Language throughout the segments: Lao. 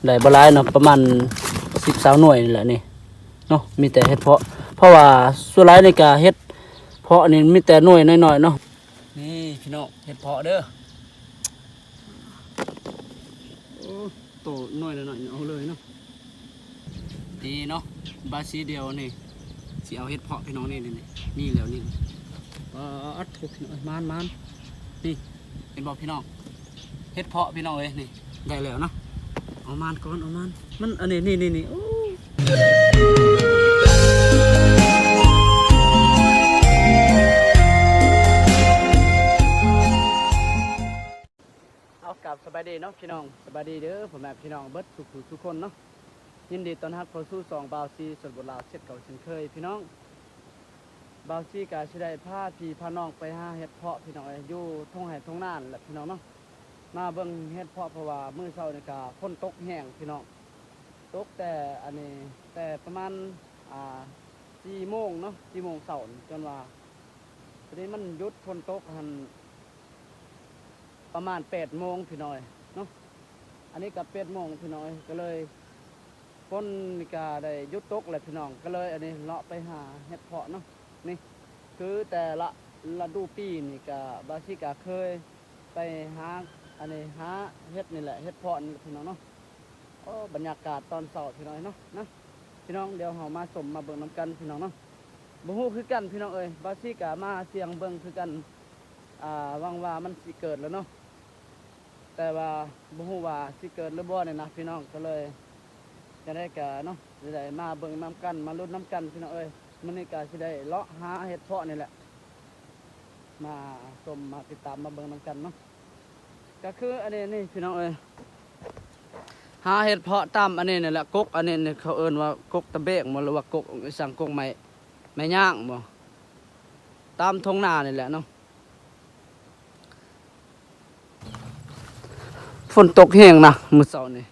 ໄດ້ບໍ່ຫຼາຍເນາະ ປະມານສິບຊາວໜ່ວຍນີ້ແຫຼະນີ້ເນາະ ມີແຕ່ເຫັດເຜາະ ເພາະວ່າສ່ວນຫຼາຍນີ້ກະເຫັດເຜາະນີ້ມີແຕ່ໜ່ວຍນ້ອຍໆເນາະ. ນີ້ພີ່ນ້ອງ ເຫັດເຜາະເດີ ໂອ້ ໂຕໜ່ວຍນ້ອຍໆ ເອົາເລີຍເນາະ. ນີ້ເນາະ ບາຊີດຽວນີ້ ຊິເອົາເຫັດເຜາະພີ່ນ້ອງ ນີ້ ນີ້ ນີ້ແລ້ວນີ້ ປາດໂທ້ ພີ່ນ້ອງເອີຍ ມານໆ ນີ້ ເຫັນບໍ່ພີ່ນ້ອງ ເຫັດເຜາະພີ່ນ້ອງເອີຍ ນີ້ ໄດ້ແລ້ວເນາະ ເອົາມານກ່ອນ ເອົາມານ ມັນ ອັນນີ້ ນີ້ ນີ້ ນີ້ ໂອ້ ເອົາ ກາບສະບາຍດີເນາະພີ່ນ້ອງ ສະບາຍດີເດີພໍ່ແມ່ພີ່ນ້ອງເບິດສູ່ຜູ້ສູ່ຄົນເນາະ. ຍິນດີຕ້ອນຮັບເຂົ້າສູ່ຊ່ອງບ່າວຊີຊົນບົດລາວເຊັ່ນເກົ່າເຊັ່ນເຄີຍພີ່ນ້ອງ. ບ່າວຊີກະຊິໄດ້ພາພີ່ພານ້ອງໄປຫາເຫັດເຜາະພີ່ນ້ອງເອີຍ ຢູ່ທົ່ງໄຮ່ທົ່ງນານັ້ນແຫຼະພີ່ນ້ອງເນາະ ມາເບິ່ງເຫັດເຜາະ ເພາະວ່າມື້ເຊົ້ານີ້ກະຝົນຕົກແຮງພີ່ນ້ອງ ຕົກແຕ່ອັນນີ້ ແຕ່ປະມານ ອ່າ ສີ່ໂມງເນາະ ສີ່ໂມງເຊົ້ານີ້ ຈົນວ່າ ຕອນນີ້ມັນຢຸດຝົນຕົກຫັ້ນ ປະມານແປດໂມງພີ່ນ້ອງເນາະ ອັນນີ້ກະແປດໂມງພີ່ນ້ອງ ກະເລີຍຝົນນີ້ກະໄດ້ຢຸດຕົກແລ້ວພີ່ນ້ອງ ກະເລີຍອັນນີ້ເລາະໄປຫາເຫັດເຜາະເນາະ. ນີ້ຄືແຕ່ລະລະດູປີນີ້ກະ ບ່າວຊີກະເຄີຍໄປຫາ ອັນນີ້ ຫາເຫັດນີ້ແຫຼະ ເຫັດເຜາະນີ້ແຫຼະພີ່ນ້ອງເນາະ. ໂອ້ ບັນຍາກາດຕອນເຊົ້າພີ່ນ້ອງເນາະ ນະ ພີ່ນ້ອງ ດຽວເຮົາມາຊົມມາເບິ່ງນຳກັນພີ່ນ້ອງເນາະ. ບໍ່ຮູ້ຄືກັນພີ່ນ້ອງເອີຍ ບ່າວຊີກະມາສ່ຽງເບິ່ງຄືກັນ ອ່າ ຫວັງວ່າມັນຊິເກີດແລ້ວເນາະ ແຕ່ວ່າບໍ່ຮູ້ວ່າຊິເກີດຫຼືບໍ່ນີ້ນະພີ່ນ້ອງ ກະເລີຍ ຈັ່ງໃດກະເນາະ ຊິໄດ້ມາເບິ່ງນຳກັນ ມາລຸ້ນນຳກັນພີ່ນ້ອງເອີຍ. ມື້ນີ້ກະຊິໄດ້ເລາະຫາເຫັດເຜາະນີ້ແຫຼະ ມາຊົມມາຕິດຕາມມາເບິ່ງນຳກັນເນາະ. ກະຄືອັນນີ້ນີ້ພີ່ນ້ອງເອີຍ ຫາເຫັດເຜາະຕາມອັນນີ້ນີ້ແຫຼະ ກົກອັນນີ້ນີ້ ເຂົາເອີ້ນວ່າກົກຕະແບງບໍ່ ຫຼືວ່າກົກອີ່ສັງ ກົກໄມ້ ໄມ້ຍາງບໍ່ ຕາມທົ່ງນານີ້ແຫຼະເນາະ. ຝົນຕົກແຮງນະມື້ເຊົ້ານີ້.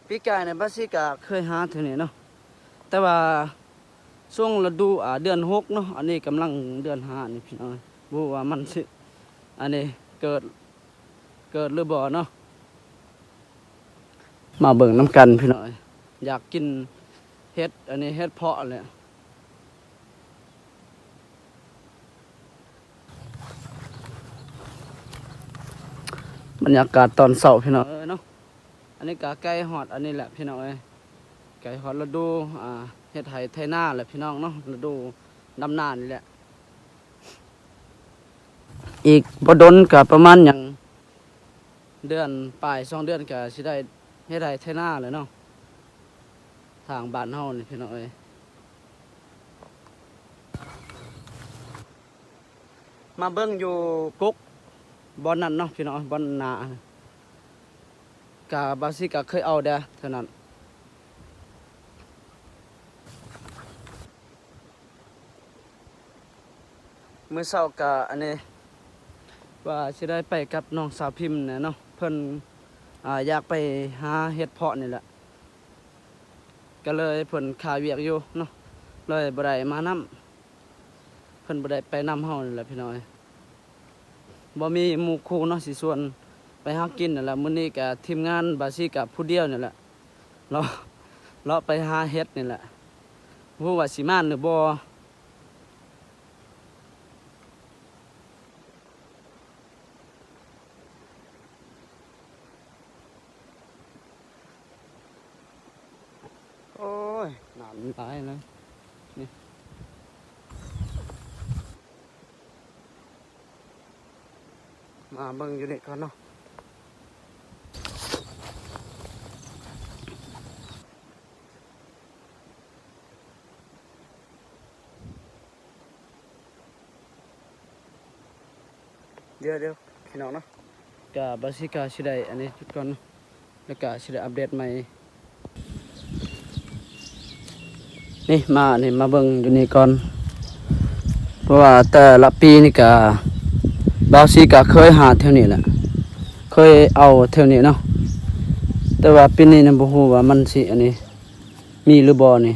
ປີກາຍນີ້ ບ່າວຊີກະເຄີຍຫາເທື່ອນີ້ເນາະ ແຕ່ວ່າຊ່ວງລະດູ ອ່າ ເດືອນຫົກເນາະ ອັນນີ້ກຳລັງເດືອນຫ້ານີ້ພີ່ນ້ອງ ບໍ່ຮູ້ວ່າມັນຊິ ອັນນີ້ ເກີດ ເກີດຫຼືບໍ່ເນາະ. ມາເບິ່ງນຳກັນພີ່ນ້ອງ ຢາກກິນເຫັດ ອັນນີ້ ເຫັດເຜາະແຫຼະ. ບັນຍາກາດຕອນເຊົ້າພີ່ນ້ອງເອີຍເນາະ. ອັນນີ້ກະໃກ້ຮອດອັນນີ້ແຫຼະພີ່ນ້ອງເອີຍ ໃກ້ຮອດລະດູ ອ່າ ເຮັດໄຮ່ໄຖນາແຫຼະພີ່ນ້ອງເນາະ ລະດູດຳນານີ້ແຫຼະ. ອີກບໍ່ດົນກະປະມານຫຍັງ ເດືອນປາຍ ສອງເດືອນກະຊິໄດ້ເຮັດໄຮ່ໄຖນາແລ້ວເນາະ ທາງບ້ານເຮົານີ້ພີ່ນ້ອງເອີຍ. ມາເບິ່ງຢູ່ກົກບ່ອນນັ້ນເນາະພີ່ນ້ອງ ບ່ອນໜ້າ ກະບ່າວຊີກະເຄີຍເອົາແດ່ເທື່ອນັ້ນ. ມື້ເຊົ້າກະອັນນີ້ ວ່າຊິໄດ້ໄປກັບນ້ອງສາວພິມແດ່ເນາະ ເພິ່ນ ອ່າ ຢາກໄປຫາເຫັດເຜາະນີ້ແຫຼະ ກະເລີຍເພິ່ນຄາວຽກຢູ່ເນາະ ເລີຍບໍ່ໄດ້ມານຳ ເພິ່ນບໍ່ໄດ້ໄປນຳເຮົານີ້ແຫຼະພີ່ນ້ອງເອີຍ. ບໍ່ມີໝູ່ຄູ່ເນາະ ຊິຊວນໄປຫາກິນນັ້ນແຫຼະ. ມື້ນີ້ກະທີມງານບ່າວຊີກະຜູ້ດຽວນີ້ແຫຼະ ເລາະ ເລາະໄປຫາເຫັດນີ້ແຫຼະ ບໍ່ຮູ້ວ່າຊິມານຫຼືບໍ່. ໂອ້ຍ ນ້ຳຫຼາຍເລີຍນີ້ ມາເບິ່ງຢູ່ນີ້ກ່ອນເນາະ. ດຽວໆ ພີ່ນ້ອງເນາະ ກະບ່າວຊີກະຊິໄດ້ອັນນີ້ຈຸດກ່ອນເນາະ ແລ້ວກະຊິໄດ້ອັບເດດໃໝ່. ນີ້ມາ ນີ້ມາເບິ່ງຢູ່ນີ້ກ່ອນ ເພາະວ່າແຕ່ລະປີນີ້ກະ ບ່າວຊີກະເຄີຍຫາແຖວນີ້ແຫຼະ ເຄີຍເອົາແຖວນີ້ເນາະ ແຕ່ວ່າປີນີ້ນະ ບໍ່ຮູ້ວ່າມັນຊິອັນນີ້ ມີຫຼືບໍ່ນີ້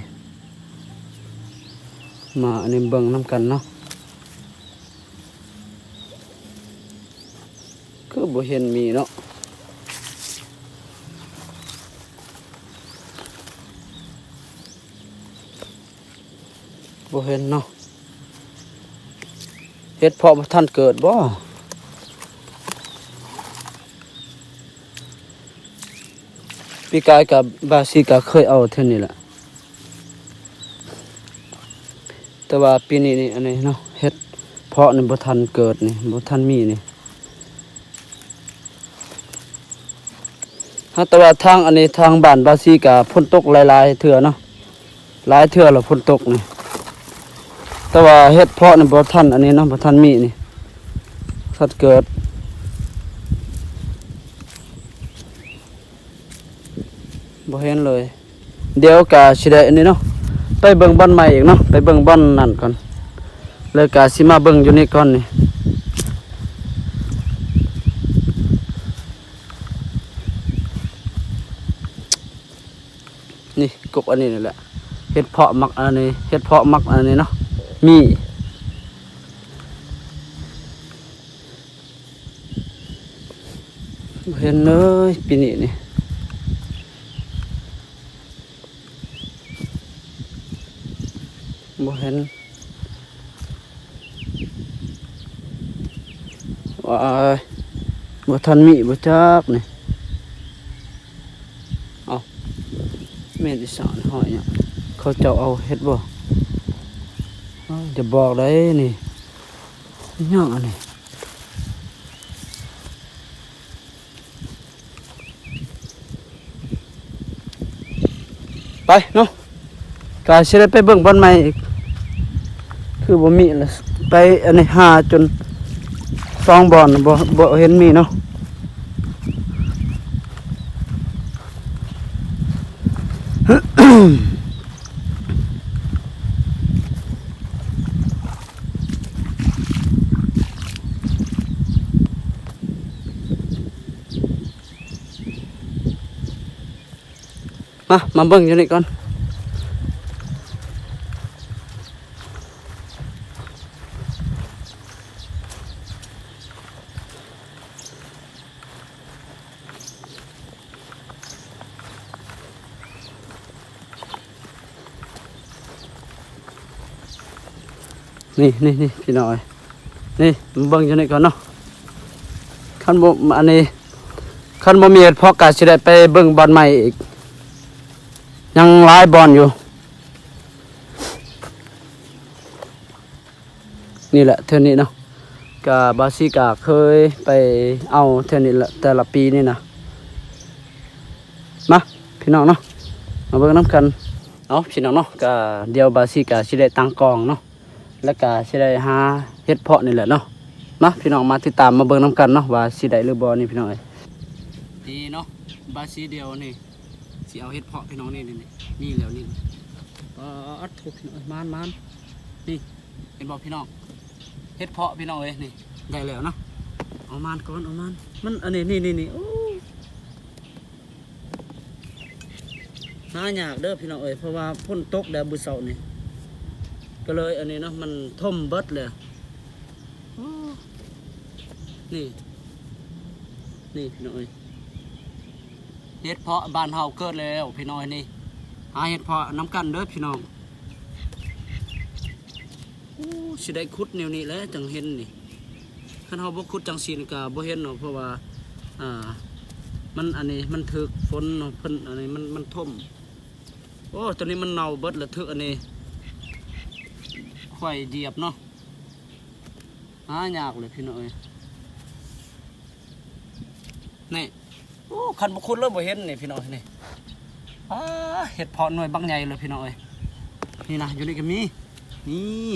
ມາອັນນີ້ເບິ່ງນຳກັນເນາະ. ຄືບໍ່ເຫັນມີເນາະ ບໍ່ເຫັນເນາະ. ເຫັດເຜາະບໍ່ທັນເກີດບໍ? ປີກາຍກະບາຊີກະເຄີຍເອົາເທື່ອນີ້ແຫຼະ ແຕ່ວ່າປີນີ້ນີ້ ອັນນີ້ເນາະ ເຫັດເຜາະນີ້ບໍ່ທັນເກີດນີ້ ບໍ່ທັນມີນີ້. ຫາກແຕ່ວ່າທາງອັນນີ້ ທາງບ້ານບາຊີກະຝົນຕົກຫຼາຍໆເທື່ອເນາະ ຫຼາຍເທື່ອແລ້ວຝົນຕົກນີ້ ແຕ່ວ່າເຫັດເຜາະນີ້ບໍ່ທັນອັນນີ້ເນາະ ບໍ່ທັນມີນີ້ ທັນເກີດ ບໍ່ເຫັນເລີຍ. ດຽວກະຊິໄດ້ອັນນີ້ເນາະ ໄປເບິ່ງບ່ອນໃໝ່ອີກເນາະ ໄປເບິ່ງບ່ອນນັ້ນກ່ອນ ແລ້ວກະຊິມາເບິ່ງຢູ່ນີ້ກ່ອນນີ້. ນີ້ ກົກອັນນີ້ນີ້ແຫຼະ ເຫັດເຜາະມັກອັນນີ້ ເຫັດເຜາະມັກອັນນີ້ເນາະ ມີ ບໍ່ເຫັນເລີຍປີນີ້ນີ້ ບໍ່ເຫັນ. ວ້າຍ ບໍ່ທັນມີບໍ່ຈັກນີ້. ເອົ້າ ແມ່ນອີສານ ຫອຍຫຍັງ ເຂົາເຈົ້າເອົາເຫັດບໍ່? ເອົ້າ ຢ່າບອກໄດ໋ນີ້ ຫຍັງອັນນີ້. ໄປເນາະ ກະຊິໄດ້ໄປເບິ່ງບ່ອນໃໝ່ອີກ ຄືບໍ່ມີລະ ໄປອັນນີ້ຫາຈົນສອງບ່ອນ ບໍ່ ບໍ່ເຫັນມີເນາະ. ມາ ມາເບິ່ງຢູ່ນີ້ກ່ອນ. ນີ້ ນີ້ ນີ້ ພີ່ນ້ອງເອີຍ ນີ້ ມາເບິ່ງຢູ່ນີ້ກ່ອນເນາະ. ຄັນບໍ່ ອັນນີ້ ຄັນບໍ່ມີເຫັດເຜາະກະຊິໄດ້ໄປເບິ່ງບ່ອນໃໝ່ອີກ ຍັງຫຼາຍບ່ອນຢູ່. ນີ້ແຫຼະເທື່ອນີ້ເນາະ ກະບາຊີກະເຄີຍໄປເອົາເທື່ອນີ້ແຫຼະ ແຕ່ລະປີນີ້ນະ. ມາ ພີ່ນ້ອງເນາະ ມາເບິ່ງນຳກັນ. ເອົາ ພີ່ນ້ອງເນາະ ກະດຽວບາຊີກະຊິໄດ້ຕັ້ງກ້ອງເນາະ ແລ້ວກະຊິໄດ້ຫາເຫັດເຜາະນີ້ແຫຼະເນາະ. ມາ ພີ່ນ້ອງ ມາຕິດຕາມມາເບິ່ງນຳກັນເນາະ ວ່າຊິໄດ້ຫຼືບໍ່ນີ້ ພີ່ນ້ອງເອີຍ. ນີ້ເນາະ ບາຊີດຽວນີ້ ຊິເອົາເຫັດເຜາະພີ່ນ້ອງ ນີ້ ນີ້ ນີ້ ນີ້ແລ້ວນີ້. ປາດໂທ້ ພີ່ນ້ອງເອີຍ ມານໆ ນີ້ ເຫັນບໍ່ພີ່ນ້ອງ ເຫັດເຜາະພີ່ນ້ອງເອີຍ ນີ້ ໄດ້ແລ້ວເນາະ. ເອົາມານກ່ອນ ເອົາມານ ມັນອັນນີ້ ນີ້ ນີ້ ນີ້ ໂອ້ ຫາຍາກເດີພີ່ນ້ອງເອີຍ ເພາະວ່າຝົນຕົກແດ່ມື້ເຊົ້ານີ້ ກໍເລີຍອັນນີ້ເນາະ ມັນຖົ່ມເບິດແລ້ວ. ໂອ້ ນີ້ ນີ້ພີ່ນ້ອງເອີຍ ເຫັດເຜາະບ້ານເຮົາເກີດແລ້ວພີ່ນ້ອງເອີຍ ນີ້ ຫາເຫັດເຜາະນຳກັນເດີພີ່ນ້ອງ. ໂອ້ ຊິໄດ້ຂຸດແນວນີ້ແຫຼະຈັ່ງເຫັນນີ້ ຄັນເຮົາບໍ່ຂຸດຈັ່ງຊີ້ນີ້ກະບໍ່ເຫັນເນາະ ເພາະວ່າ ອ່າ ມັນອັນນີ້ມັນຖືກຝົນເນາະ ເພິ່ນອັນນີ້ມັນ ມັນຖົ່ມ. ໂອ້ ໂຕນີ້ມັນເນົ່າເບິດລະ ຖືກອັນນີ້ຂ້ວາຍຢຽບເນາະ. ຫາຍາກເລີຍພີ່ນ້ອງເອີຍ ນີ້. ໂອ້ ຄັນບໍ່ຂຸດເລີຍບໍ່ເຫັນນີ້ພີ່ນ້ອງ ນີ້ ອາ ເຫັດເຜາະໜ່ວຍບັກໃຫຍ່ເລີຍພີ່ນ້ອງເອີຍ ນີ້ນະ ຢູ່ນີ້ກໍມີ ນີ້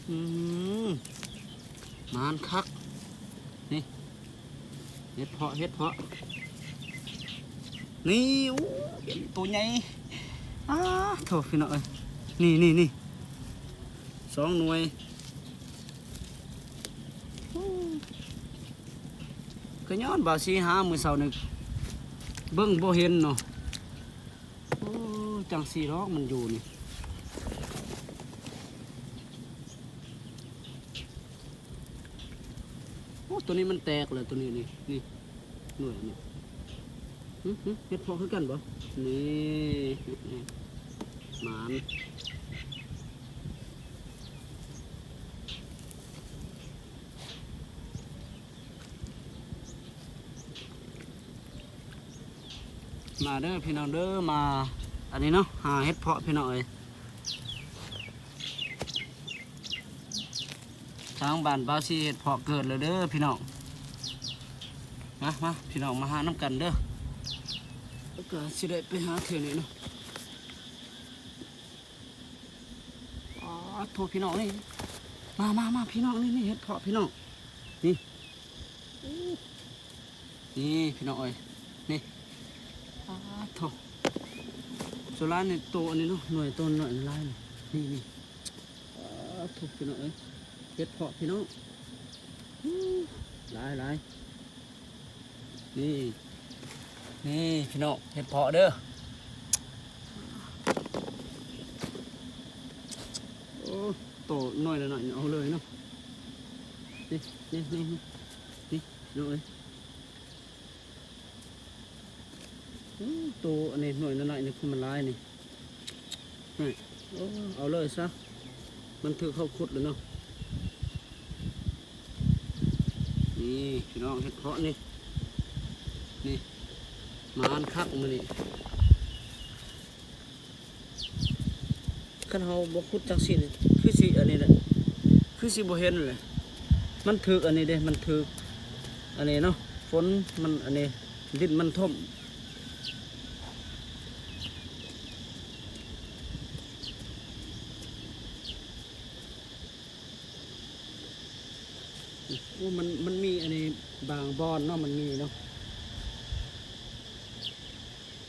ອືມ ມານຄັກ ນີ້ ເຫັດເຜາະ ເຫັດເຜາະ ນີ້ ໂອ້ ໂຕໃຫຍ່ ອາ ໂທ້ ພີ່ນ້ອງເອີຍ ນີ້ ນີ້ ນີ້ ສອງໜ່ວຍ. ໂອ້ ກໍຍ້ອນວ່າຊິຫາມື້ເຊົ້ານີ້ເບິ່ງບໍ່ເຫັນເນາະ. ໂອ້ ຈັ່ງຊີ້ດອກມັນຢູ່ນີ້. ໂອ້ ຕົວນີ້ມັນແຕກແລ້ວ ຕົວນີ້ນີ້ ນີ້ ໜ່ວຍນີ້ ຫຶ ຫຶ ເຫັດເຜາະຄືກັນບໍ່? ນີ້ ນີ້ ໝານ. ມາເດີພີ່ນ້ອງເດີ ມາ ອັນນີ້ເນາະ ຫາເຫັດເຜາະພີ່ນ້ອງເອີຍ. ທາງບ້ານບ່າວສີເຫັດເຜາະເກີດແລ້ວເດີພີ່ນ້ອງ. ມາ ມາ ພີ່ນ້ອງມາຫານຳກັນເດີ. ແລ້ວກໍຊິໄດ້ໄປຫາເທື່ອນີ້ເນາະ. ປາດໂທ້ ພີ່ນ້ອງເອີຍ ມາ ມາ ມາ ພີ່ນ້ອງ ນີ້ ນີ້ ເຫັດເຜາະ ພີ່ນ້ອງ ນີ້ ນີ້ ພີ່ນ້ອງເອີຍ ນີ້ ປາດໂທ້ ສ່ວນຫຼາຍນີ້ໂຕອັນນີ້ເນາະ ໜ່ວຍໂຕນ້ອຍຫຼາຍນີ້ ນີ້ ນີ້ ປາດໂທ້ ພີ່ນ້ອງເອີຍ ເຫັດເຜາະ ພີ່ນ້ອງ ຫຼາຍໆ. ນີ້ ນີ້ພີ່ນ້ອງ ເຫັດເຜາະເດີ ໂອ້ ໂຕນ້ອຍໜ້ອຍເອົາເລີຍເນາະ ນີ້ ນີ້ ນີ້ ນີ້ ພີ່ນ້ອງເອີຍ ໂອ້ ໂຕອັນນີ້ນ້ອຍໜ້ອຍນີ້ຄືມັນຫຼາຍນີ້. ນີ້ ໂອ້ ເອົາເລີຍຊະ ມັນຖືກເຮົາຂຸດແລ້ວເນາະ ນີ້ພີ່ນ້ອງ ເຫັດເຜາະນີ້ ນີ້ ໝານຄັກມື້ນີ້ ຄັນເຮົາບໍ່ຂຸດຈັ່ງຊີ້ນີ້ ຄືຊິອັນນີ້ແຫຼະ ຄືຊິບໍ່ເຫັນແຫຼະ ມັນຖືກອັນນີ້ເດ້ ມັນຖືກອັນນີ້ເນາະ ຝົນມັນອັນນີ້ ດິນມັນຖົມ. ໂອ້ ມັນ ມັນມີອັນນີ້ບາງບ່ອນເນາະ ມັນມີເນາະ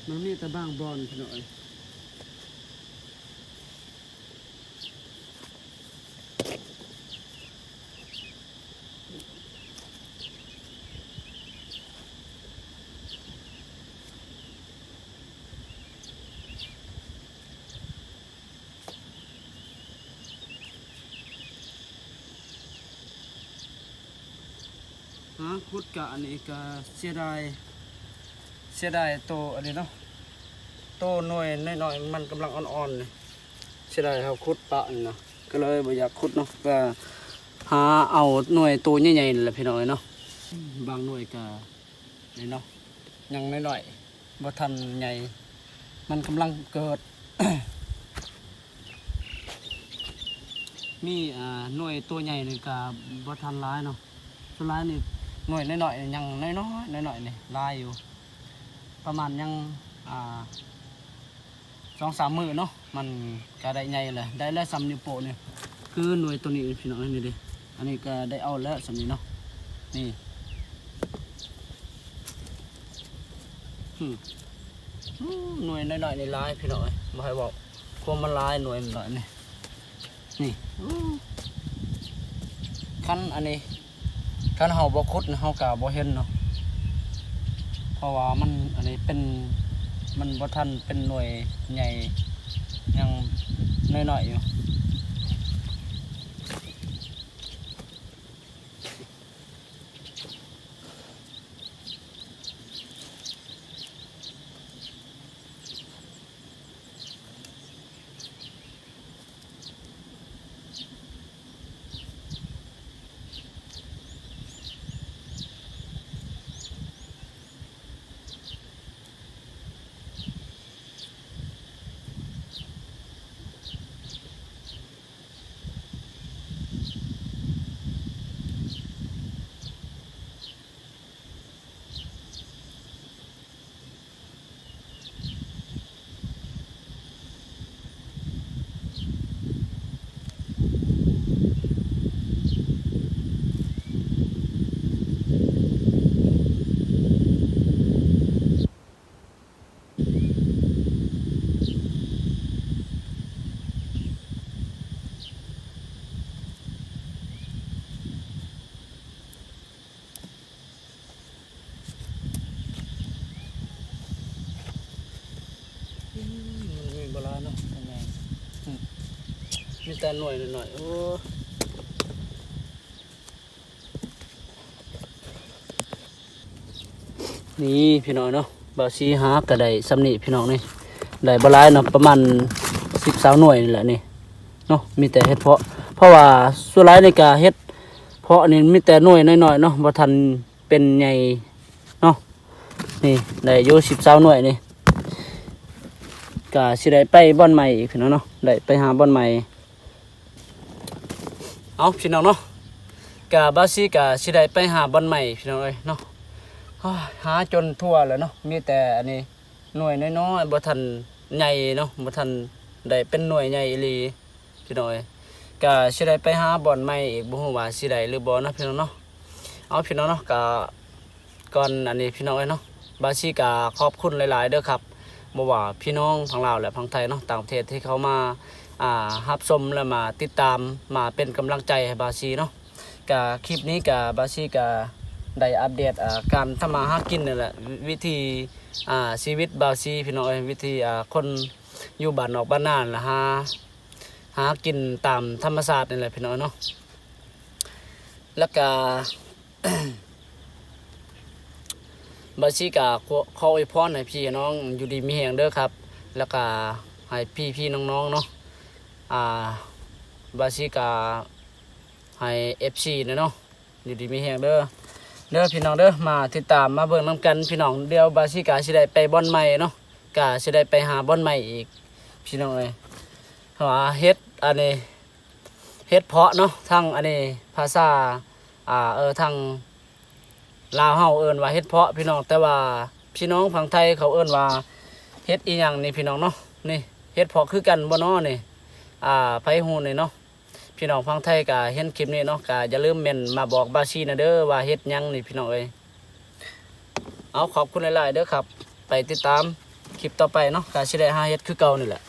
ມັນມີແຕ່ບາງບ່ອນພີ່ນ້ອງເອີຍ. ຫາຂຸດກະອັນນີ້ກະເສຍດາຍ ເສຍດາຍໂຕອັນນີ້ເນາະ ໂຕໜ່ວຍນ້ອຍໆ ມັນກຳລັງອ່ອນໆ ນີ້ ເສຍດາຍເຮົາຂຸດປະນີ້ນະ ກໍເລີຍບໍ່ຢາກຂຸດເນາະ ກໍຫາເອົາໜ່ວຍໂຕໃຫຍ່ໆ ນີ້ແຫຼະພີ່ນ້ອງເອີຍເນາະ ບາງໜ່ວຍກະນີ້ເນາະ ຍັງນ້ອຍໆ ບໍ່ທັນໃຫຍ່ ມັນກຳລັງເກີດ ມີ ອ່າ ໜ່ວຍໂຕໃຫຍ່ນີ້ກະບໍ່ທັນຫຼາຍເນາະ ສ່ວນຫຼາຍນີ້ໜ່ວຍນ້ອຍໆ ຍັງນ້ອຍໆ ນ້ອຍໆ ນີ້ຫຼາຍຢູ່ ປະມານຍັງ ອ່າ ສອງສາມມື້ເນາະ ມັນກະໄດ້ໃຫຍ່ແລ້ວ ໄດ້ແລ້ວສ່ຳນິ້ວໂປ້ນີ້ ຄືໜ່ວຍໂຕນີ້ພີ່ນ້ອງ ນີ້ເດ້ ອັນນີ້ກະໄດ້ເອົາແລ້ວສ່ຳນີ້ເນາະ ນີ້ ຫື ໂອ້ ໜ່ວຍນ້ອຍໆ ນີ້ຫຼາຍພີ່ນ້ອງເອີຍ ບໍ່ໃຫ້ເວົ້າ ຄວາມມັນຫຼາຍໜ່ວຍນ້ອຍນີ້ ນີ້ ໂອ້ ຄັນອັນນີ້ ຄັນເຮົາບໍ່ຂຸດເຮົາກະບໍ່ເຫັນເນາະ ເພາະວ່າມັນອັນນີ້ເປັນ ມັນບໍ່ທັນເປັນໜ່ວຍໃຫຍ່ ຍັງນ້ອຍໆ ຢູ່. ອືມ ມັນມີບໍ່ຫຼາຍເນາະ ອັນນີ້ ອືມ ມີແຕ່ໜ່ວຍນ້ອຍໆ ໂອ້. ນີ້ພີ່ນ້ອງເນາະ ບ່າວຊີຫາກໍໄດ້ຊ່ຳນີ້ພີ່ນ້ອງນີ້ ໄດ້ບໍ່ຫຼາຍເນາະ ປະມານສິບ ຊາວໜ່ວຍນີ້ແຫຼະນີ້ເນາະ ມີແຕ່ເຫັດເຜາະ ເພາະວ່າສ່ວນຫຼາຍນີ້ກໍເຫັດເຜາະນີ້ມີແຕ່ໜ່ວຍນ້ອຍໆເນາະ ບໍ່ທັນເປັນໃຫຍ່ເນາະ ນີ້ໄດ້ຢູ່ສິບ ຊາວໜ່ວຍນີ້ ກໍຊິໄດ້ໄປບ່ອນໃໝ່ອີກພີ່ນ້ອງເນາະ ໄດ້ໄປຫາບ່ອນໃໝ່. ເອົາພີ່ນ້ອງເນາະ ກະບ່າວຊີກະຊິໄດ້ໄປຫາບ່ອນໃໝ່ພີ່ນ້ອງເອີຍເນາະ ຫາຈົນທົ່ວແລ້ວເນາະ ມີແຕ່ອັນນີ້ໜ່ວຍນ້ອຍໆ ບໍ່ທັນໃຫຍ່ເນາະ ບໍ່ທັນໄດ້ເປັນໜ່ວຍໃຫຍ່ອີ່ຫຼີພີ່ນ້ອງເອີຍ ກະຊິໄດ້ໄປຫາບ່ອນໃໝ່ອີກ ບໍ່ຮູ້ວ່າຊິໄດ້ຫຼືບໍ່ເນາະພີ່ນ້ອງເນາະ ເອົາພີ່ນ້ອງເນາະ ກະ ກ່ອນອັນນີ້ພີ່ນ້ອງເອີຍເນາະ ບ່າວຊີກໍຂອບຄຸນຫຼາຍໆເດີຄັບ ບໍ່ວ່າພີ່ນ້ອງຝັ່ງລາວ ແລະ ຝັ່ງໄທເນາະ ຕ່າງປະເທດທີ່ເຂົ້າມາ ອ່າ ຮັບຊົມ ແລະ ມາຕິດຕາມ ມາເປັນກຳລັງໃຈໃຫ້ບ່າວຊີເນາະ ກະຄລິບນີ້ກະບ່າວຊີກະໄດ້ອັບເດດ ອ່າ ການທຳມາຫາກິນນີ້ແຫຼະ ວິ ວິຖີ ອ່າ ຊີວິດບ່າວຊີພີ່ນ້ອງເອີຍ ວິຖີ ອ່າ ຄົນຢູ່ບ້ານນອກບ້ານນາ ແລະ ຫາ ຫາກິນຕາມທຳມະຊາດນີ້ແຫຼະພີ່ນ້ອງເນາະ ແລ້ວກະ ບ່າວຊີກະຂໍ ຂໍອວຍພອນໃຫ້ພີ່ໃຫ້ນ້ອງຢູ່ດີມີແຮງເດີຄັບ ແລ້ວກະໃຫ້ພີ່ໆນ້ອງໆເນາະ ອ່າ ບ່າວຊີກະໃຫ້ເອັຟຊີແດ່ເນາະ ຢູ່ດີມີແຮງເດີ ເດີພີ່ນ້ອງເດີ ມາຕິດຕາມມາເບິ່ງນຳກັນພີ່ນ້ອງ ດຽວບ່າວຊີກະຊິໄດ້ໄປບ່ອນໃໝ່ເນາະ ກະຊິໄດ້ໄປຫາບ່ອນໃໝ່ອີກພີ່ນ້ອງເອີຍ ເພາະວ່າເຫັດອັນນີ້ ເຫັດເຜາະເນາະ ທາງອັນນີ້ພາສາ ອ່າ ເອີ ທາງລາວເຮົາເອີ້ນວ່າເຫັດເຜາະພີ່ນ້ອງ ແຕ່ວ່າພີ່ນ້ອງຝັ່ງໄທເຂົາເອີ້ນວ່າເຫັດອີ່ຫຍັງນີ້ພີ່ນ້ອງເນາະ ນີ້ເຫັດເຜາະຄືກັນບໍ່ນໍນີ້ ອ່າ ໃຜຮູ້ນີ້ເນາະ ພີ່ນ້ອງຝັ່ງໄທກະເຫັນຄລິບນີ້ເນາະ ກະຢ່າລືມເມັ້ນມາບອກບ່າວຊີນະເດີວ່າເຫັດຫຍັງນີ້ພີ່ນ້ອງເອີຍ ເອົາ ຂອບຄຸນຫຼາຍໆເດີຄັບ ໄປຕິດຕາມຄລິບຕໍ່ໄປເນາະ ກະຊິໄດ້ຫາເຫັດຄືເກົ່ານີ້ແຫຼະ.